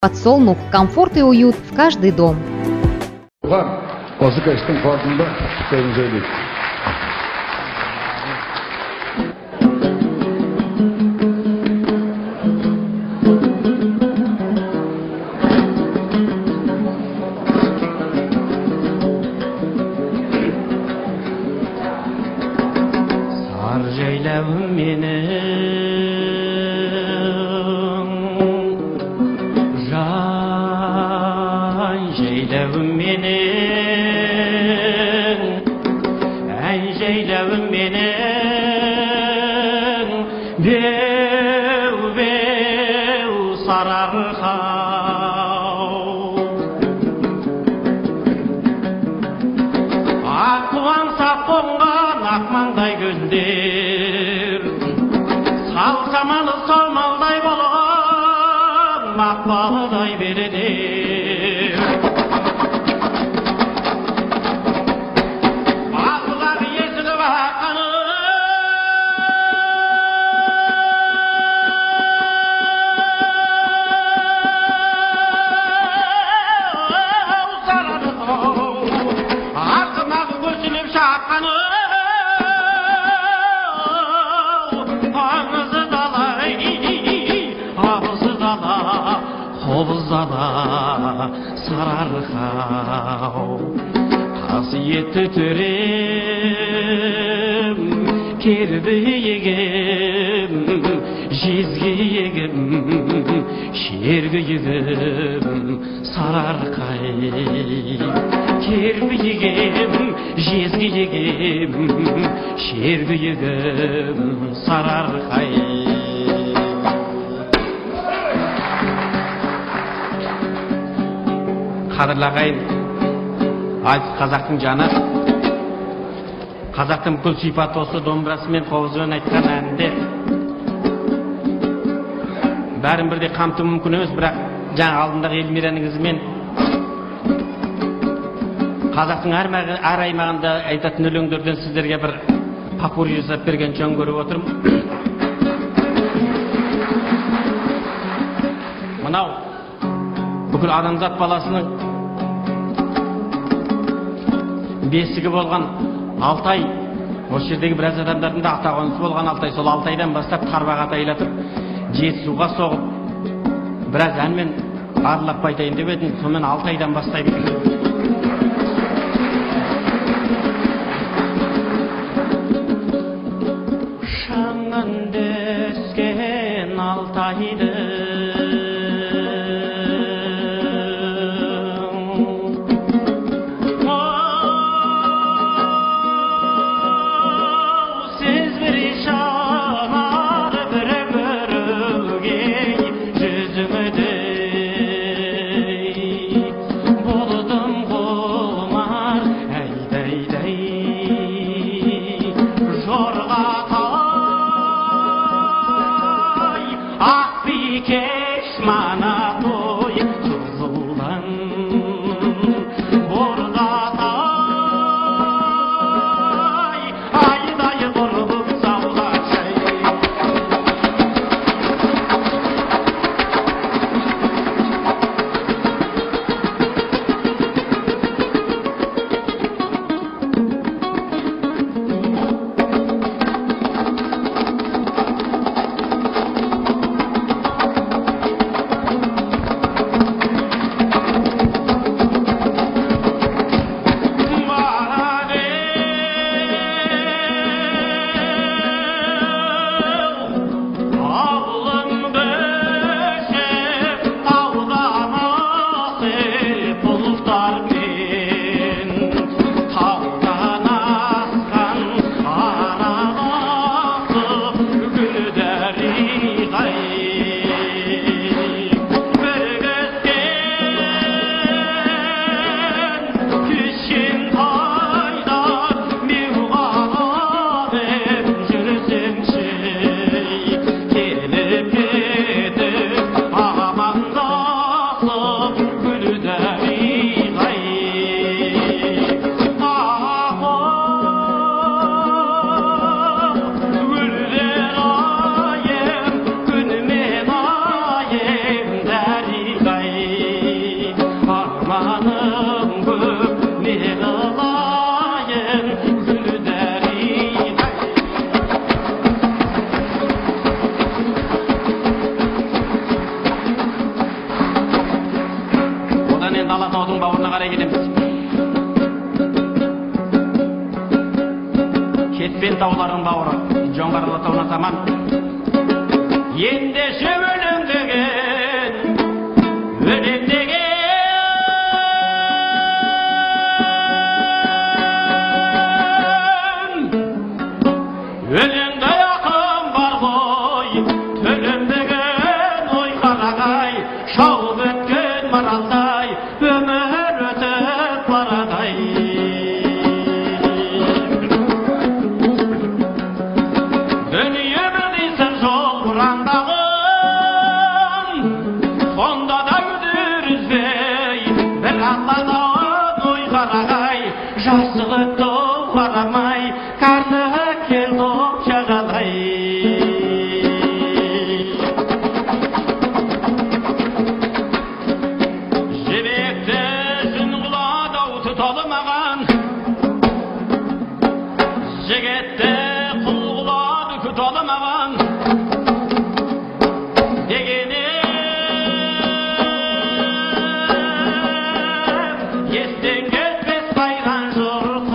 Подсолнух, комфорт и уют в каждый дом. Осы кештің қорытынды сөзін сөйлейді. Сары жайлауым менің, жан жайлауым менің, ән жайлауым менің, беу беу Сарыарқа. Ақ қуанса қонған ақ маңдай күндер, сал самалы саумалдай болған мақпалдай бередер. Ақ есіліп аққан Арқымағы көсіліп шапқан аңызы дала, ағызы дала, қобыз дала, Сарыарқа. Қасиетті төрем, кербиегім, жезгиегім, шергиегім, Сарыарқа. Кербиегім, жезгиегім, шергиегім, Сарыарқа. Қадірлі ағайын, айтыс қазақтың жаны, қазақтың бүкіл сипаты осы домбырасымен, қобызымен айтқан әнінде. Бәрін бірдей қамту мүмкін емес, бірақ жаңа алдындағы Эльмираның ізімен қазақтың әр аймағында айтатын өлеңдерден сіздерге бір попурри жасап берген жөн көріп отырмын. Мынау бүкіл адамзат баласының бесігі болған Алтай, осы жердегі біраз адамдардың да ата қонысы болған Алтай, сол Алтайдан бастап Тарбағатайлатып, Жетісуға соғып, біраз әнмен аралап қайтайын деп едім, сонымен Алтайдан бастаймын. Шаңын түскен Алтайдың, сіз бір шанар бір көруге жүзіңдей болдым құмар, әйдәйдәй жорға тай, ақ бикеш мана той қызылдан бордатай, айдай құрып саулашай. Күнімен айым, дариғай. тауларының бауыры, Жоңғар Алатауына таман. Ендеше өлең деген, өлең деген, өлеңде ақын бар ғой, төлемдеген ой қарағай, шауып өткен маралдай, өмір өтіп барадай. Дүние бір дейсің жол бұрандағын, сонда да үдір үзбей, бір Алладан ой қарағай, жастық өтті қарамай, кәрілік келді жағалай. Жібекті жүн құлады ау тұталмаған, жігітті құл құлады күте алмаған, дегенім естен кетпес қайран жұртым,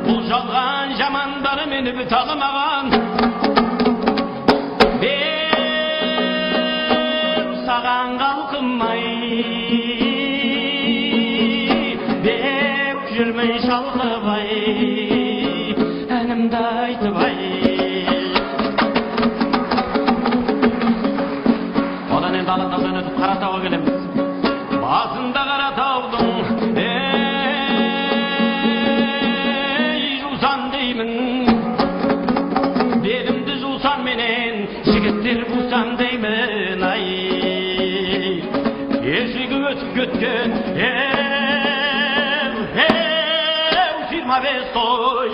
бұл жалған жамандар мені біте алмаған. Бер саған қалқымай, деп жүрмін шалқып ай, әнімді айтып ай. Одан енді Алатаудан өтіп Қаратауға келеміз. Басында Қаратаудың, ей, жусан деймін, белімді жусан менен, жігіттер қусам деймін, ай. Кешегі өтіп кеткен, еу, 25 той,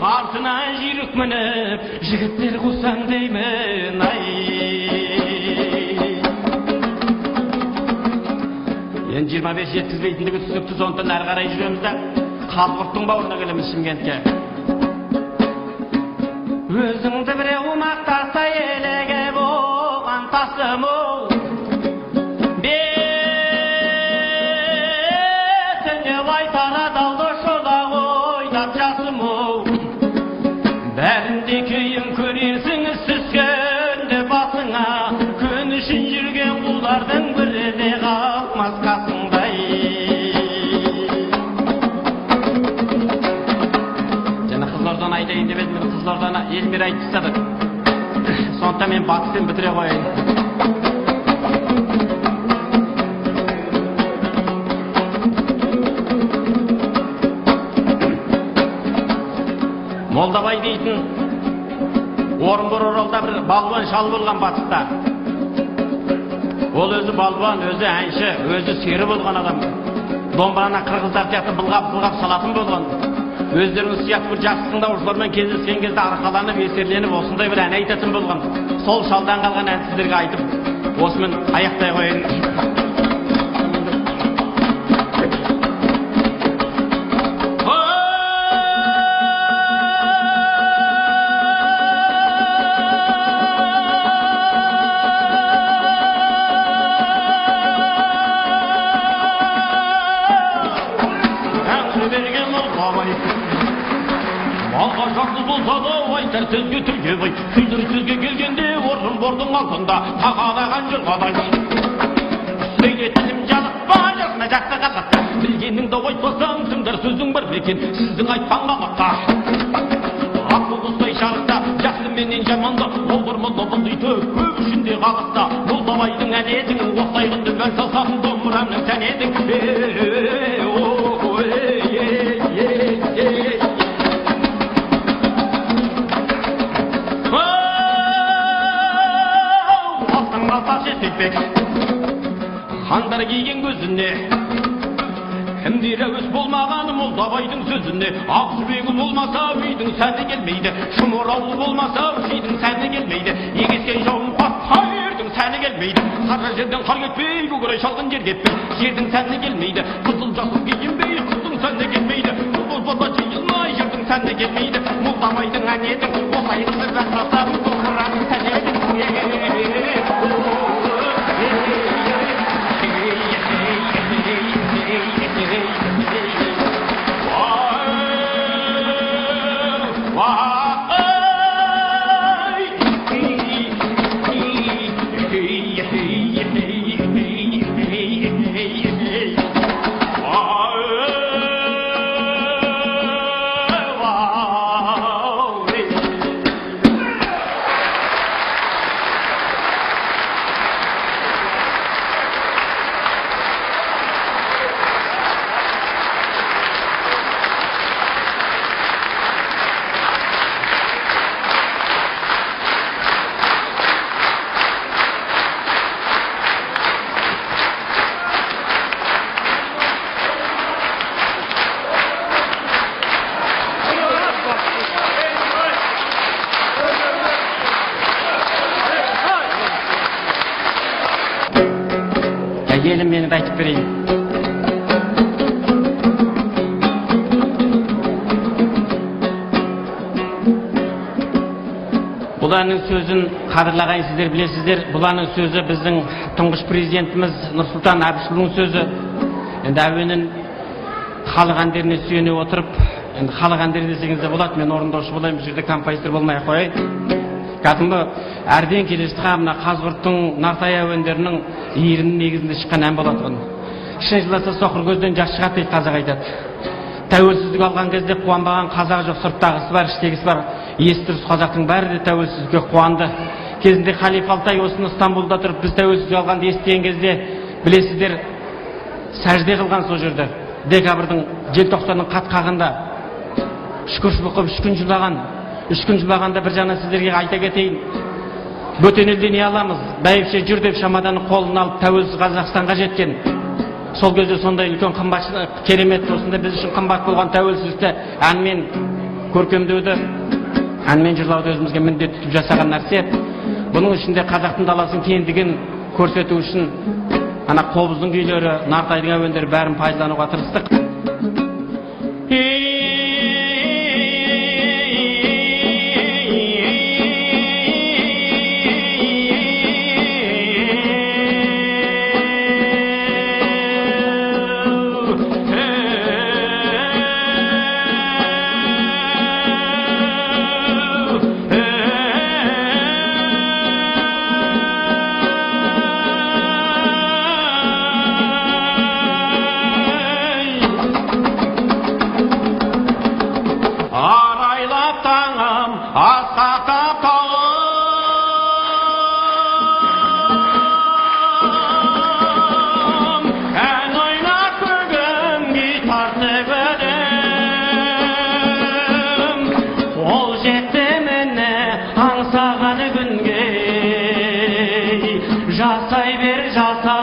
артынан жүйрік мініп, жігіттер қусам деймін, ай. Енді 25 жеткізбейтіндігі түсінікті, сондықтан әрі қарай жүреміз да Қазығұрттың бауырына келеміз, Шымкентке. Өзіңді біреу мақтаса, еліге болған тасым оу, бетіңе лай тарадалды шолақ ойнап жасым оу, бәрінде күйін көрерсің түскенде басыңа, күн үшін жүрген құлдардың бірі де қалмас қасыңдай. Жаңа Қызылорданы айтайын деп едім, Қызылорданы Елмира айтып тастады, сондықтан мен батыспен бітіре қояйын. Молдабай дейтін Орынбор Оралда бір балуан шал болған батыста. Ол өзі балуан, өзі әнші, өзі сері болған адам. Домбыраны қырғыздар сияқты былғап-былғап салатын болған. Өздеріңіз сияқты бір жақсы тыңдаушылармен кездескен кезде арқаланып, есерленіп осындай бір ән айтатын болған. Сол шалдан қалған ән сіздерге айтып, осымен аяқтай қояйын. Малға жақсы болса да айтар сөзге түрге бай, сүйдір сөзге келгенде Орынбордың алдында тағалаған жырғадай. Сөйлетінім жалықпа, жасына жақсы қазақта, білгеніңді айтпасаң тыңдар сөзің бар екен сіздің айтқан қазақта. Ақыл құстай шарықта, жақсы менен жаманды, болдырмады бұндайды көп ішінде халықта. Молдабайдың әні едің, остай күнді бәл салсам домбырамның сәні едің. Хандар киген көзіне, кімдер әуес болмаған Молдабайдың сөзіне, ақ жүрегі болмаса үйдің сәні келмейді, шымыр аулы болмаса шидің сәні келмейді, егескен жауын қатса ердің сәні келмейді, сары жерден қар кетпей, көкірек шалғын жер кетпей, жердің сәні келмейді, қызыл жасыл киінбей, қыздың сәні келмейді, қыз болса жиылмай, жердің сәні келмейді, Молдабайдың әні едің, осайыңды бәр салсам, домбыраның сәні едің. Why? Елім мені де айтып берейін. Бұл әннің сөзін, қадірлі ағайын, сіздер білесіздер, бұл әннің сөзі біздің тұңғыш президентіміз Нұрсұлтан Әбішұлының сөзі. Енді әуенін халық әндеріне сүйене отырып, енді халық әндері десеңіз де болады, мен орындаушы болайын, бұл жерде композитор болмай ақ қояйын. Кәдімгі әрден келе жатқан мына Қазығұрттың Нартай әуендерінің иірімінің негізінде шыққан ән болатұғын. Шын жыласа соқыр көзден жас шығады дейді қазақ айтады. Тәуелсіздік алған кезде қуанбаған қазақ жоқ, сырттағысы бар, іштегісі бар. Есі дұрыс қазақтың бәрі де тәуелсіздікке қуанды. Кезінде Халиф Алтай осыны Стамбулда тұрып, біз тәуелсіздік алғанды естіген кезде, білесіздер, сәжде қылған сол жерде. Декабрьдің, желтоқсанның қатқағында шүкіршілік қылып 3 күн жылаған. 3 күн жылағанда бір жағынан сіздерге айта кетейін, бөтен елде не аламыз, бәйбіше жүр деп шамаданы қолына алып тәуелсіз Қазақстанға жеткен. Сол кезде сондай үлкен қымбат, керемет, осындай біз үшін қымбат болған тәуелсіздікті әнмен көркемдеуді, әнмен жырлауды өзімізге міндет тұтып жасаған нәрсе. Бұның ішінде қазақтың даласының кеңдігін көрсету үшін ана қобыздың күйлері, Нартайдың әуендері бәрін пайдалануға тырыстық. Арайлап таңым, асқақтап тауым, ән ойнап көгім, күй тартып өдім. Қол жетті міне аңсаған күнге, жасай бер, жаса.